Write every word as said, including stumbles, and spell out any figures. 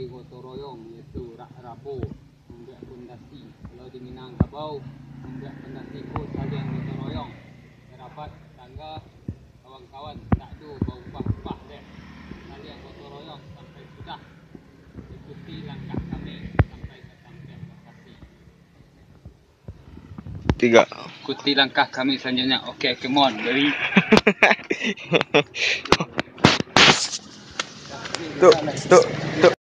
Gotong royong, yaitu rak rabo, mambuek pondasi. Kalau di Minangkabau, mambuek pondasi ko saliang gotong royong. Karabat, tatangga, kawan-kawan, tak ado baupah-upah dek. Saliang gotong royong sampai sudah. Ikuti langkah kami sampai ka tampek lokasi. Tigo. Ikuti langkah kami selanjutnya. Oke, come on, baby. Tu, tu, tu.